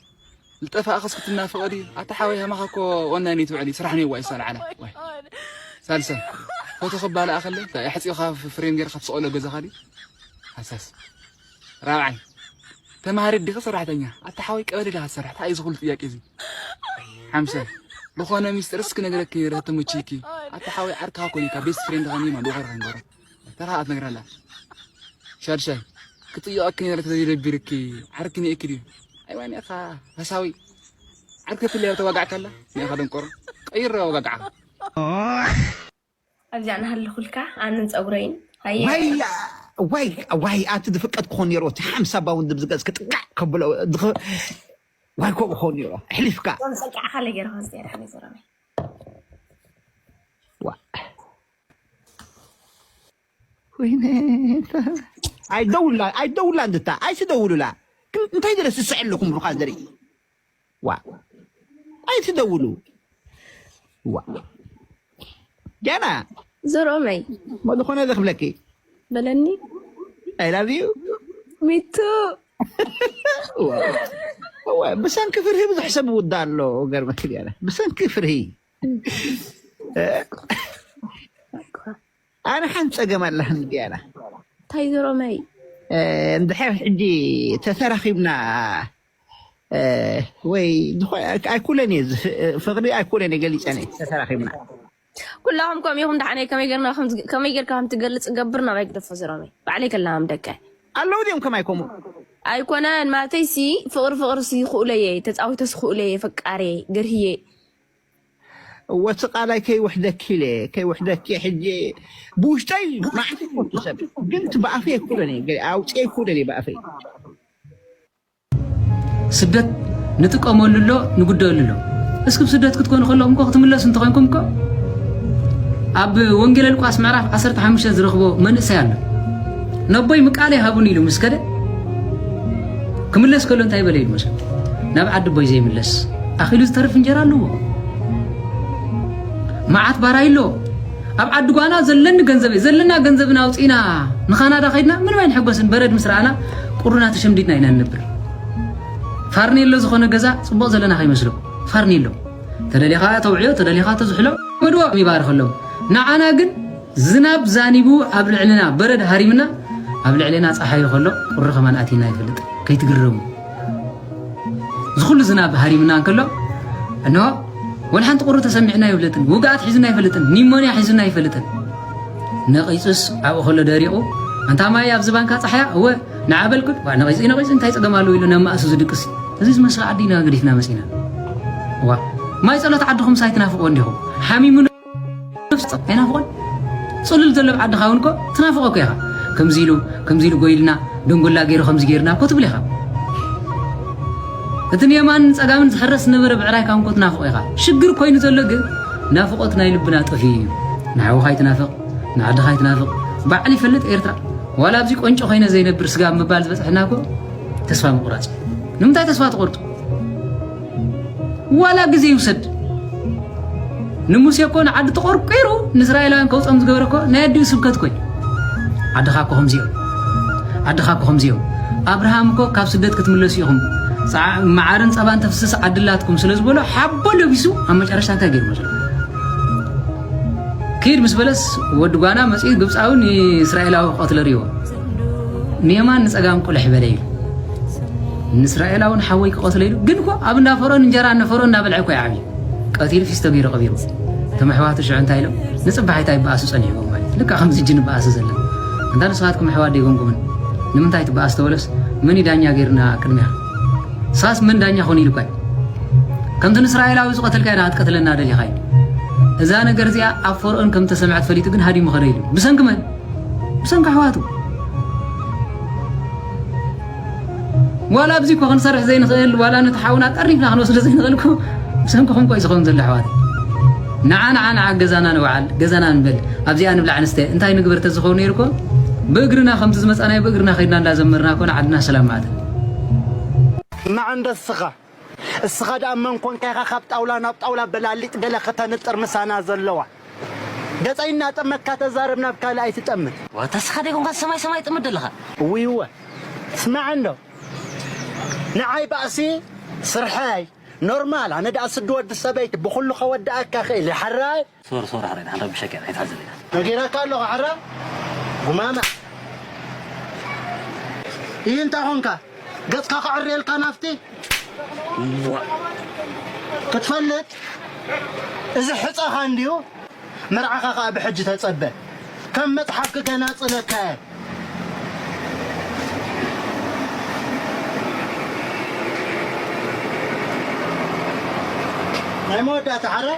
ልጠፋእኽስ ክትናፍቕ ድዩ? ኣታ ሓወይ፣ ሃማኻ እኮ ኦንላይን እዩ ትውዕል እዩ፣ ስራሕ ነይዋ እዩ ሳልዓላ። ወይ። ሳልሳይ፣ ፎቶ ክባልኣ ከለ፣ እንታይ ኣሕጺኻ ፍ-፣ ፍሬም ገይርካ ትስቐሎ ገዛኻ ድዩ? ሃሳስ። ራብዓይ፣ ተማሃሪት ዲኺ ሰራሕተኛ? ኣታ ሓወይ፣ ቀበሌ ዲኻ ትሰርሕ? እንታይ እዩ እዚ ኩሉ ጥያቄ እዚ? ሓምሳይ፣ ዝኾነ ሚስጥርስ ክነግረኪ ነይረ ተመችይኪ። ኣታ ሓወይ፣ ዓርክኻ ኮን ኢልካ፣ ቤስት ፍሬንድኻ እኒማ፣ ዶ ኸይርካ ንገሮ። ተኻ ኣትነግረላ። ሻድሻይ፣ ክጥይቐኪ ነይረ ተዘይደቢርኪ፣ ዓርኪ ነይኪ ድዩ? ኣይዋ፣ ኒኻ ሃሳዊ። ዓርኪ ትለያ ተዋጋዕካላ? ኒኻ ደንቆሮ። ቀይር ኣወጋግዓኻ። ኣብዚኣ እናሃለኹልካ ኣንን ጸጉረይን። ኣየ። ዋይ፣ ዋይ፣ ዋይ፣ ኣቲ ዝፍቀድ ክኾን ነይሩ፣ እቲ ሓምሳ ባውንድ ብዝገዝ ክጥቃዕ ከብሎ፣ ድኽ-፣ ዋይ፣ ከምኡ ክኾን ነይሩ፣ ኣሕሊፍካ። ጸግዓኻ ለገይርኻ ዝያዳ ሓመይ ዘረባይ። ዋ። ወይኔ። ኣይደውላ፣ ኣይደውላ እንድታ፣ ኣይትደውሉላ። ግን እንታይ ድረስ ዝስዕል ኣለኩም ብሩኻ ዘርኢ? ዋ። ኣይትደውሉ። ዋ። ጃና። ዘርኦመይ። ሞ ዝኾነ ዝኽብለኪ። በለኒ። I love you. Me too. እዋ፣ ብሰንኪ ፍርሂ ብዙሕ ሰብ ይውዳእ ኣሎ። ገርመኪ ዲያና፣ ብሰንኪ ፍርሂ። ኣነ ሓንቲ ጸገም ኣለኒ ዲያና። እንታይ ዝሮመይ? እንድሕር ሕጂ ተተራኺብና፣ ወይ ዝኾ-፣ ኣይኩለን እየ ዝፍ-፣ ፍቕሪ ኣይኩለን እየ ገሊጸን እየ ተተራኺብና። ኩላኹም ከምኡ ኢኹም። ደሓነይ ከመይ ጌርና ከም ዝግ-፣ ከመይ ጌርካ ከም ትገልጽ ገብር ናባይ ግደፎ ዝሮመይ። ባዕለይ ከላም ደቀ ኣለዉ ድዮም ከማይ ከምኡ? ኣይኮነን ማለተይ ሲ ፍቕሪ ፍቕሪ ሲ ክኡለየ ተጻዊተስ ክኡለየ ፈቃሬ ገርህየ ወቲ ቃላይ ከይውሕደኪ ኢለ፣ ከይውሕደኪ ሕጂ ብውሽጠይ ማዕት ይፈቱ ሰብ፣ ግን እቲ ብኣፈይ ኣይኩለን እየ፣ ገ-፣ ኣውፅኤ ኣይኩለን እየ ብኣፈይ። ስደት ንጥቀመሉ ኣሎ ንጉደሉ ኣሎ። እስኪ ብስደት ክትኮኑ ከለኹም እኮ ክትምለሱ እንተኾይንኩም እኮ ኣብ ወንጌል ሉቃስ ምዕራፍ ዓሰርተ ሓሙሽተ ዝረኽቦ መንእሰይ ኣሎ። ነቦይ ምቃለይ ሃቡኒ ኢሉ ምስ ከደ ክምለስ ከሎ እንታይ በለ ኢሉ መሰል ናብ ዓዲ ቦይ ዘይምለስ ኣኺሉ ዝተርፍ እንጀራ ኣለዎ። መዓት ባራይ ኣሎ። ኣብ ዓዲ ጓና ዘለኒ ገንዘብ ዘለና ገንዘብና ኣውፂና ንካናዳ ከይድና ምንም ኣይንሕጎስን። በረድ ምስ ረኣና ቁሩና ተሸምዲድና ኢና ንነብር። ፋርኔሎ ዝኾነ ገዛ ፅቡቕ ዘለና ከይመስሎ ፋርኔሎ ተደሊኻ ተውዕዮ ተደሊኻ ተዝሕሎ መድዋ ይባርኸሎም። ንዓና ግን ዝናብ ዛኒቡ ኣብ ልዕልና በረድ ሃሪምና ኣብ ልዕልና ፀሓዩ ከሎ ቁሪ ከማን ኣቲና ይፈልጥ ከይትግረሙ። ዝኹሉ ዝናብ ሃሪምና እንከሎ እንሆ ወላ ሓንቲ ቁሪ ተሰሚዕና ይፍለጥን ውግኣት ሒዝና ይፈልጥን ኒሞንያ ሒዙና ይፈልጥን። ነቒጹስ ኣብኡ ከሎ ደሪቑ ኣንታ ማይ ኣብዚ ባንካ ፃሓያ እወ ንዓበልኩድ ዋ ነቒጹ ነቒጹ እንታይ ፀገም ኣለዎ ኢሉ ናብ ማእሱ ዝድቅስ እዚ ዝመስል ዓዲ ኢና ገዲፍና መፂና። ዋ ማይ ፀሎት ዓድኹም ሳይትናፍቕዎ እንዲኹም ሓሚሙ ነፍሲ ጸጥ ኣይናፍቖን። ጽሉል ዘሎ ዓድኻ እውን እኮ ትናፍቖ እኮ ኢኻ። ከምዚ ኢሉ ከምዚ ኢሉ ጎይልና ደንጎላ ገይሩ ከምዚ ገይርና እኮ ትብል ኢኻ። እቲ ንየማንን ጸጋምን ዝሕረስ ዝነበረ ብዕራይካ እውን እኮ ትናፍቖ ኢኻ። ሽግር ኮይኑ ዘሎ ግን ናፍቖት ናይ ልብና ጠፊኡ እዩ። ንሓውኻ ኣይትናፍቕ፣ ንዓድኻ ኣይትናፍቕ። ባዕሉ ይፈልጥ ኤርትራ ዋላ ኣብዚ ቆንጮ ኮይነ ዘይነብር ስጋብ ምባል ዝበጽሐና እኮ ተስፋ ምቑራጽ እዩ። ንምንታይ ተስፋ ትቖርጹ? ዋላ ግዜ ይውሰድ። ንሙሴ እኮ ንዓዲ ተቆርቂሩ ንእስራኤላውያን ከውፅኦም ዝገበረ እኮ ናይ ኣዲኡ ስብከት እኮ እዩ። ዓድኻ እኮ ከምዚኦም ዓድኻ እኮ ከምዚኦም ኣብርሃም እኮ ካብ ስደት ክትምለሱ ኢኹም ፃ- መዓርን ፀባን ተፍስስ ዓድላትኩም ስለ ዝበሎ ሓቦ ለቢሱ ኣብ መጨረሽታ እንታይ ገይሩ መስሎ ክድ ምስ በለስ ወዲ ጓና መፅኡ ግብፃዊ ንእስራኤላዊ ክቐትለ ርዎ ንየማን ንፀጋም ቁልሕ በለ ኢሉ ንእስራኤላዊ ንሓወይ ክቐትለ ኢሉ ግን እኮ ኣብ እንዳ ፈርኦን እንጀራ እነ ፈርኦን እናበልዐ እኮ ይዓብዩ ቀቲሉ ፊስቶ ገይሩ ቀቢሩ እቶም ኣሕዋቱ ሽዑ እንታይ ኢሎም ንፅባሒታ ይበኣሱ ፀኒሕዎም ማለት ልካ ከምዚ እጂ ንበኣሱ ዘለና እንታ ንስኻትኩም ኣሕዋት ደይጎምጉምን ንምንታይ ትበኣስ ተበለስ መን ዳኛ ገይርና ቅድሚያ ሳስ መን ዳኛ ኾን ኢልኳይ ከምቲ ንእስራኤላዊ ዝቐተልካ ኢና ክትቀትለና ደሊኻ እዩ እዛ ነገር እዚኣ ኣብ ፈርኦን ከም ተሰምዐት ፈሊጡ ግን ሃዲሙ ኸደ ኢሉ ብሰንኪ መን ብሰንኪ ኣሕዋቱ ዋላ ኣብዚ እኮ ክንሰርሕ ዘይንኽእል ዋላ ነቲ ሓውና ጠሪፍና ክንወስዶ ዘይንኽእል እኮ ብሰንክኹም እኮ እዩ ዝኸውን ዘሎ ኣሕዋት ንዓ ንዓ ንዓ ገዛና ንውዓል ገዛና ንበል ኣብዚኣ ንብላዕ ንስተ እንታይ ንግበር ተዝኸውን ነይሩ እኮ ብእግርና ከምቲ ዝመፃናዮ ብእግርና ከይድና እንዳዘመርና እኮ ንዓድና ሰላም ማእተን እማዕ እንደስኻ እስኻ ደኣ መን ኮንካ ኢኻ ካብ ጣውላ ናብ ጣውላ በላሊጥ ገለ ከተንጥር ምሳና ዘለዋ ገጸይ እናጠመካ ተዛረብ ናብ ካልእ ኣይትጠምት ዋታ እስኻ ደይኮንካ ሰማይ ሰማይ ጥምት ዘለኻ እውይ እወ ስማዕ እንዶ ንዓይ ባእሲ ስርሐይ ኖርማል ኣነ ደኣ ስዲ ወዲ ሰበይቲ ብኹሉ ከወድኣካ ክእል እየ ሓራይ ሶር ሶር ሓራይ ንሓን ረብሸካ ኣይትሓዘለና ነጊረካ ኣለኹ ሓራ ጉማማ ይህ እንታይ ኾንካ ገጽካ ክዕርየልካ ናፍቲ ክትፈልጥ እዚ ሕጸኻ እንድዩ መርዓኻ ኸኣ ብሕጂ ተጸበ ከም መጽሓፍ ክገናጽለካ እየ ናይ መወዳእታ ሓረ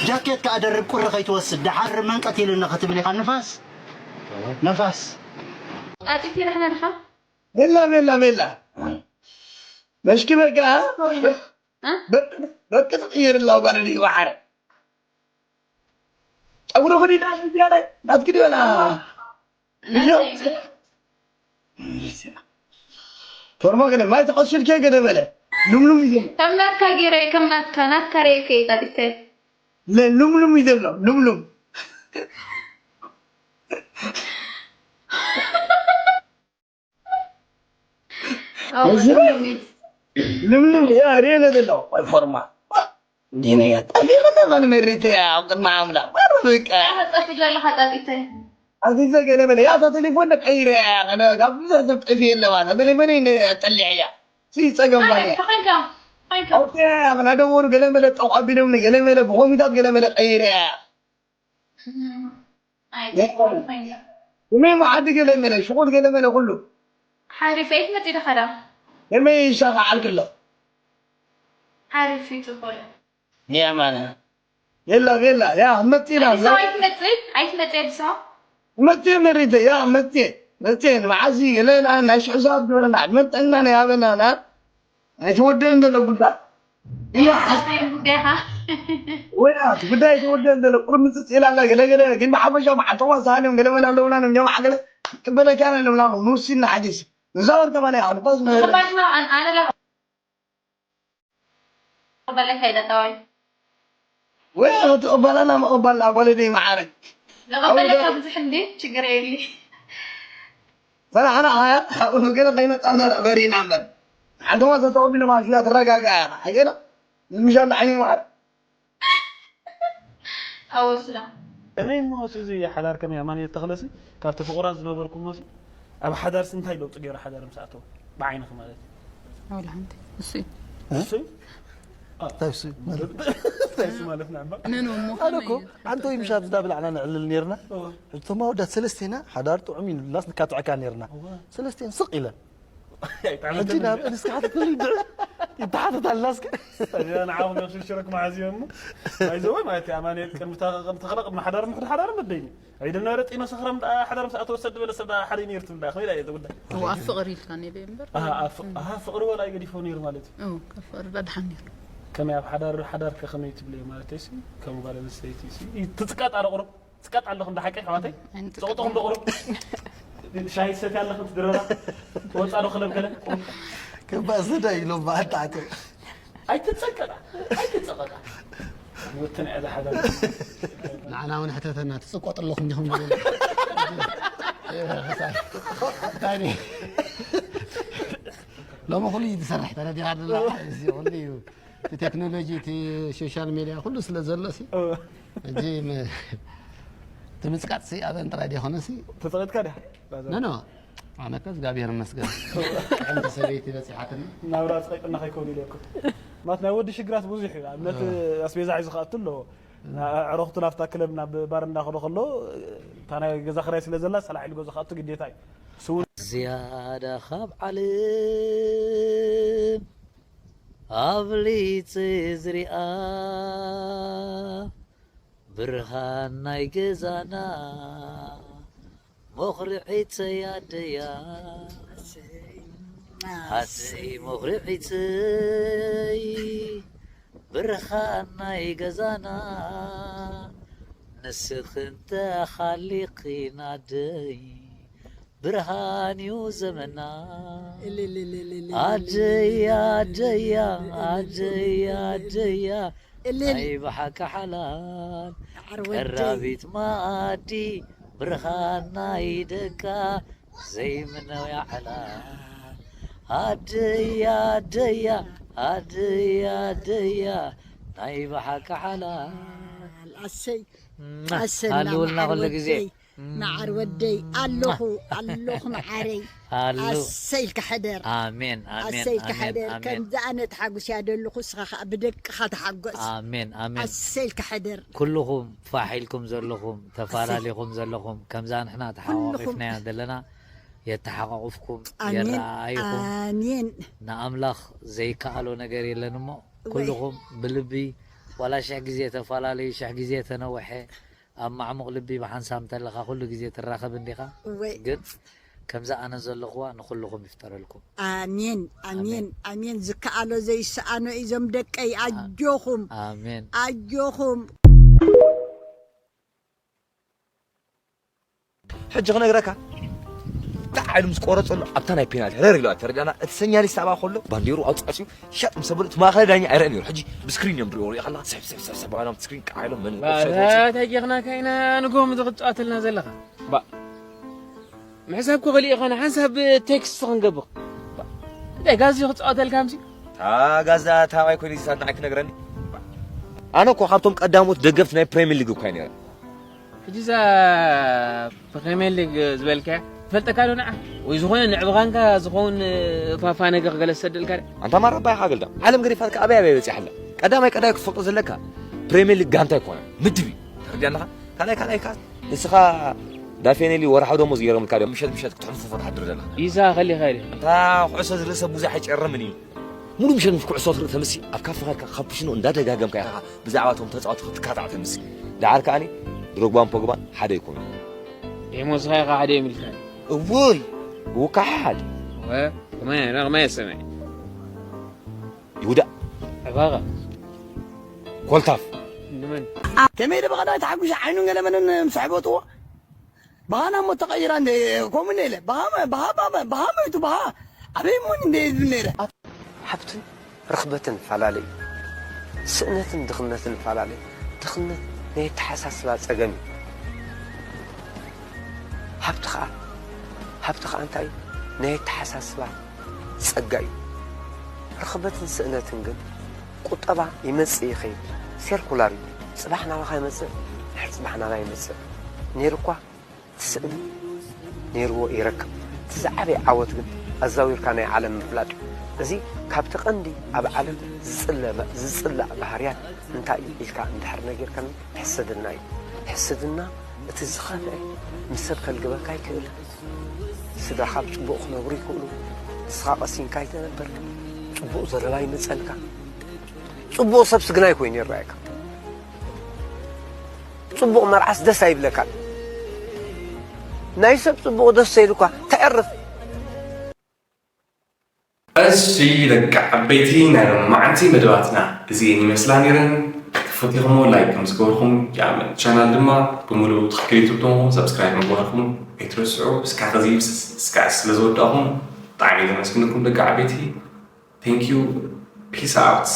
ጃኬት ከኣ ደርብ ቁሪ ከይትወስድ ደሓር መንቀት ኢሉኒ ክትብል ኢኻ ንፋስ ነፋስ ጣጢት ይረሕና ድኻ ሜላ ሜላ ሜላ መሽኪ በቃ በቂ ትቕይር ላው ጋር ዲ ዋዓረ ጨጉሪ ኹዲ ናት ዚያረ ናት ግዲ በላ ቶርማ ገደ ማይ ተቐሱልከ ገደ በለ ሉምሉም ይዘ ከም ናትካ ገይረ ከም ናትካ ናትካ ሬከ ጣጢተ ሉምሉም ይዘሎ ሉምሉም ልምልም እያ ርኤ ዘለኹ ወይ ፎርማ እንዲነ እያ ጠፊእና ዛን መሬት እያ ኣብ ቅድሚ ኣምላኽ በቃ። ጠፊ ዘለኻ ጠጢተ ኣዚዘ ገለ መለ እያ እታ ቴሌፎን ቀይረ እያ። ካብ ብዙሕ ሰብ ጠፊ የለዋ እታ ቴሌፎን ጠሊዐ እያ። ሲ ጸገም ባለ ተኸንካ ተኸንካ ኦኬ። ኣበና ደወሉ ገለ መለ ጠቋ ቢሎምኒ ገለ መለ ብኮሚታት ገለ መለ ቀይረ እያ። ኣይ ተኸንካ ሜሞ ዓዲ ገለ መለ ሽቁል ገለ መለ ኩሉ ሓሪፍ ኣይትመጽእ ዲኻ ዳ ከመይ ይሻኻዓልክ ኣሎ ሓሪፍ ይጽበዩ የማነ የላ የላ ያ መጺና ኣዲስ ኣበባ ኣይትመጽእ ኣይትመጽእ ኣዲስ ኣበባ መጽእ መሪተ ያ መጽእ መጽእ ንመዓዚ ገለ ናይ ሽዑ ሰባት ዝበለና ዕድመን ጥዕናን ይሃበና ና ኣይተወደን ዘሎ ጉዳይ ወያ ጉዳይ ተወደን ዘሎ ቁርምፅፅ ኢላ ኣላ ገለገለ ግን ብሓፈሻ መዓልተዋ ሳሃን እዮም ገለመን ኣለውና እዮም ጀማዓ ገለ ቅበለካ ኣለውና ንውሲና ሓዲስ ንዛወር ከማን ይዓልባ ዝነበረ ኣነ ላ በለካ ይለጠዋይ ወይ ትቕበለና ምቕባልና ጓለደይ መዓረ ንቐበለካ ብዙሕ እንዲ ችግር የሊ ፈላሕና ሃያ ኣብኡ ገለ ከይመጻና በሪና እምበር ሓንተማ ተተቐቢሉ ማለት እያ ትረጋጋ እያ ሓቂና ንምሻል ዓይኒ ማለት ኣወስዳ እመይ ሞስ እዚ ሓዳር ከመይ ኣማን የተኽለሲ ካብቲ ፍቑራት ዝነበርኩ ሞሲ ኣብ ሓዳርሲ እንታይ ለውጢ ገይሩ ሓዳር ምስ ኣተው ብዓይንኺ ማለት እዩ ኣውላ ሓንቲ እሱ እዩ እሱ እንታይ እሱ ማለት እንታይ እሱ ማለት ንዕባ ነን እሞ ኣነ እኮ ሓንቲ ወይ ምሻብ ዝዳ ብላዕና ንዕልል ነርና ሕጂ እቶም ኣወዳት ሰለስቴና ሓዳር ጥዑም እዩ ንብላስ ንካትዐካ ነርና ሰለስቴን ስቕ ኢለን ሕጂ ናብ እንስካ ሓተትልይ ድዕ ይተሓተት ኣላ እስከ ንዓኹም ሽርሽርክ መሓዝ እዮም ናይዘወ ማለት ኣማኑኤል ቅድሚ ተኸለ ቅድሚ ሓዳር ምሕድ ሓዳር መደይኒ ኣይደ ነበረ ጢኖ ሰኽራም ደኣ ሓዳር ምስ ኣተወ ሰድ በለ ሰብ ደኣ ሓደይ ነይሩ ትብል ደኣ ከመይ ደኣ እየ ጉዳይ እዋ ኣብ ፍቕሪ ኢልካ ነይረ እምበር ኣሃ፣ ኣፍ- ኣሃ፣ ፍቕሪ ወላ ይገዲፎ ነይሩ ማለት እዩ እው፣ ካብ ፍቕሪ ደኣ ድሓን ነይሩ ከመይ ኣብ ሓዳር ሓዳር ከ ከመይ ትብልዮ ማለት እዩ ሲ ከም ጓል ኣንስተይቲ ሲ ትፅቀጥ ኣረ ቁሩብ ትፅቀጥ ኣለኹ እንዳ ሓቂ ኣሕዋተይ ኣይንፅቀጥ። ፅቕጥኹም ዶ ቁሩብ ሻሂ ትሰትያ ኣለኹ ትድረራ ትወፃ ዶ ክለብ ገለ ቁሩብ ክባእ ዝዳ ኢሎም በኣልተዓጢቕ ኣይትጸቀጣ ኣይትጸቀጣ ወትን ዕዳ ሓዳ ንዓና እውን ሕተተና ትጽቆጥ ኣለኹም ዲኹም ዝብል እንታይ ሎሚ ኩሉ እዩ ዝሰርሕ ተረዲኻ ደላ እዚ ኩሉ እዩ እቲ ቴክኖሎጂ እቲ ሶሻል ሜድያ ኩሉ ስለ ዘሎ ሲ ሕጂ ትምጽቃጥ ሲ ኣበን ጥራይ ዲኾነ ሲ ተጸቂጥካ ዲኻ ኖ ኖ ኣነከ እግዚኣብሔር ይመስገን። ሓንቲ ሰበይቲ በፂሓትኒ። ናብራ ፀቂጥና ከይከውን ኢለኩም። ማለት ናይ ወዲ ሽግራት ብዙሕ እዩ። ኣብነት ኣስቤዛ ሒዙ ክኣቱ ኣለዎ። ኣዕረኽቱ ናብታ ክለብ ናብ ባር እንዳኸዶ ከሎ እታ ናይ ገዛ ክራይ ስለ ዘላ ሰላሕ ኢሉ ገዛ ክኣቱ ግዴታ እዩ። ስውን ዝያዳ ካብ ዓለም ኣብሊፀ ዝሪኣ ብርሃን ናይ ገዛና መኹርዒተይ ኣደያ ኣደይ መኹርዒተይ ብርሃን ናይ ገዛና ንስኽን ተኻሊኽን ኣደይ ብርሃን እዩ ዘመና ኣደይ ኣደያ ኣደይ ኣደያ ናይ ብሓቂ ሓላል ቀራቢት መኣዲ ብርሃን ናይ ደቃ ዘይምነው ያዕላ ኣደያ ኣደያ ኣደያ ኣደያ ናይ ብሓቂ ሓላል ኣሰይ ኣሰና ሃልውልና ኩሉ ግዜ ወደይ መዓር ወደይ ኣለኹ ኣለኹ መዓረይ ኣሉ ኣሰይ ኢልካ ሕደር ኣሜን ኣሜን ኣሰይ ኢልካ ኣሜን ሕደር ኣሜን ከምዚ ኣነ ተሓጉስ እያ ደለኹ እስኻ ከዓ ብደቅኻ ተሓጎስ ኣሜን ኣሜን ኣሰይ ኢልካ ሕደር ኩልኹም ፋሕ ኢልኩም ዘለኹም ተፈላለኹም ዘለኹም ከምዛ ንሕና ተሓቋቂፍናያ ዘለና የተሓቋቁፍኩም ኣሜን የረኣይኹም ኣሜን ንኣምላኽ ዘይከኣሎ ነገር የለን እሞ ወይ ኩልኹም ብልቢ ዋላ ሽሕ ግዜ ተፈላለዩ ሽሕ ግዜ ተነውሐ ኣብ ማዕሙቕ ልቢ ብሓንሳብ እንተለኻ ኩሉ ግዜ ትራኸብ እንዲኻ እወይ ግን ከምዛ ኣነ ዘለኹዋ ንኹልኹም ይፍጠረልኩም ኣሜን ኣሜን ኣሜን ዝከኣሎ ዘይሰኣኖ እዩ ዞም ደቀይ ኣጆኹም ኣሜን ኣጆኹም ሕጂ ክነግረካ ጣዕ ኢሉ ምስ ቆረፀሉ ኣብታ ናይ ፔናልቲ ረር ኢሉ ተረዳና እቲ ሰኛሊስት ኣብኣ ከሎ ባንዴሩ ኣውፃፅዩ ሻጥ ምስ ኣበሉ እቲ ማእኸላይ ዳኛ ኣይረአን ነይሩ ሕጂ ብስክሪን እዮም ድሪኦ ሪኢኻላ ሰብ ሰብ ሰብ ሰብ ባዕሎም ስክሪን ቃዕ ኢሎም መን ኦፍሳይድ ወፂኡ። ተጊኽናካ ኢና ንጎም ዝኽትጫወተልና ዘለኻ ባ ምሕሳብ ኮኸሊ ኢኻ ንሓንሳብ ቴክስት ክንገብር እንታይ ጋዝ እዩ ክፃወተልካ ምሲ? እታ ጋዝ እታ ኣባይ ኮይኑ ዚሳት ንዓይ ክነግረኒ? ኣነ እኮ ካብቶም ቀዳሞት ደገፍቲ ናይ ፕሪሚየር ሊግ እኳ ነይረ። ሕጂ እዛ ፕሪሚየር ሊግ ዝበልካያ ትፈልጠካ ዶ ንዓ? ወይ ዝኾነ ንዕብኻንካ ዝኸውን ፋፋ ነገር ገለ ዝሰደልካ ዶ? ኣንታ ማራ ኣባይኻ ገልዳ ዓለም ገዲፋትካ ኣበይ ኣበይ በፂሓ ኣላ? ቀዳማይ ቀዳይ ክትፈልጦ ዘለካ ፕሪሚየር ሊግ ጋንታ ኣይኮነን፣ ምድብ እዩ። ተረዲኣለኻ? ካልኣይ ካልኣይ ከኣ ንስኻ ዳፌኔሊ ወርሓዊ ደሞዝ ገይሮምልካ ድዮም ምሸት ምሸት ክትሕንፍፎ ትሓድር ዘለኻ? ይዛ ከሊኻ ኢለ። እታ ኩዕሶ ዝርኢ ሰብ ብዙሕ ኣይጨርምን እዩ። ሙሉ ምሸት ምስ ኩዕሶ ትርኢ ተምሲ ኣብ ካፈ ኸድካ ካፑሽኖ እንዳደጋገምካ ኢኻ ብዛዕባ እቶም ተጻወቲ ክትካታዕ ተምሲ። ደሓር ከኣኒ ድሮግባን ፖግባን ሓደ ይኮኑ። ደሞዝኻ ኢኻ ሓደ እዮም ኢልካ። እውይ! ውካሓድ! ወ-፣ ከማይ፣ ከማይ ሰማይ። ይሁዳ። ዕባኻ። ኮልታፍ። ንመን? ከመይ ኢለ ብቐዳይ ተሓጒሰ ዓይኑን ገለመልን ምስ ኣሕበጥዎ፣ ብሃና እሞ ተቐይራ እንደ፣ ከምኡ እንደ ኢለ፣ ብሃ፣ ብሃ፣ ብሃ፣ ብሃ መይቱ፣ ብሃ። ኣበይ እሞ እንደ ኢሉ ነይረ። ሃብትን ርኽበትን ፈላለዩ። ስእነትን ድኽነትን ፈላለዩ። ድኽነት ናይ ኣተሓሳስባ ጸገም እዩ። ሃብቲ ኸኣ፣ ሃብቲ ኸኣ እንታይ እዩ? ናይ ኣተሓሳስባ ጸጋ እዩ። ርኽበትን ስእነትን ግን ቁጠባ ይመጽእ ይኸይድ፣ ሴርኩላር እዩ። ጽባሕ ናባኻ ይመጽእ፣ ድሕሪ ጽባሕ ናባይ ይመጽእ። ነይሩ እኳ ትስእን ነይርዎ ይረክብ። እቲ ዝዓበየ ዓወት ግን ኣዛዊርካ ናይ ዓለም ምፍላጥ እዩ። እዚ ካብቲ ቀንዲ ኣብ ዓለም ዝጽለ-፣ ዝጽላእ ባህርያት እንታይ እዩ ኢልካ እንድሕር ነጊርካኒ፣ ሕስድና እዩ። ሕስድና እቲ ዝኸፍአ ምስ ሰብ ከልግበካ ይክእል። ስድራኻ ብጽቡቕ ክነብሩ ይክእሉ። ንስኻ ቀሲንካ ኣይተነበር። ጽቡቕ ዘረባ ይመጸልካ። ጽቡቕ ሰብሲ ግናይ ኮይኑ ይረኣየካ። ጽቡቕ መርዓስ ደስ ኣይብለካን። ናይ ሰብ ጽቡቕ ደስ ዘይልኳ ተዕርፍ። እሺ ደቂ ዓበይቲ፣ ናይ ሎማዓንቲ መደባትና እዚኤን ይመስላ ነይረን። ተፈቲኹሞ ላይክ ከም ዝገበርኩም፣ የኣምን ቻናል ድማ ብምሉኡ ትኽክል ዩቱብ ተምኹም ሰብስክራይብ ምግባርኩም ኣይትረስዑ። እስካዕ ከዚ እስካዕ ስለ ዝወዳእኹም ብጣዕሚ እየ ዘመስግነኩም ደቂ ዓበይቲ። Thank you. Peace out.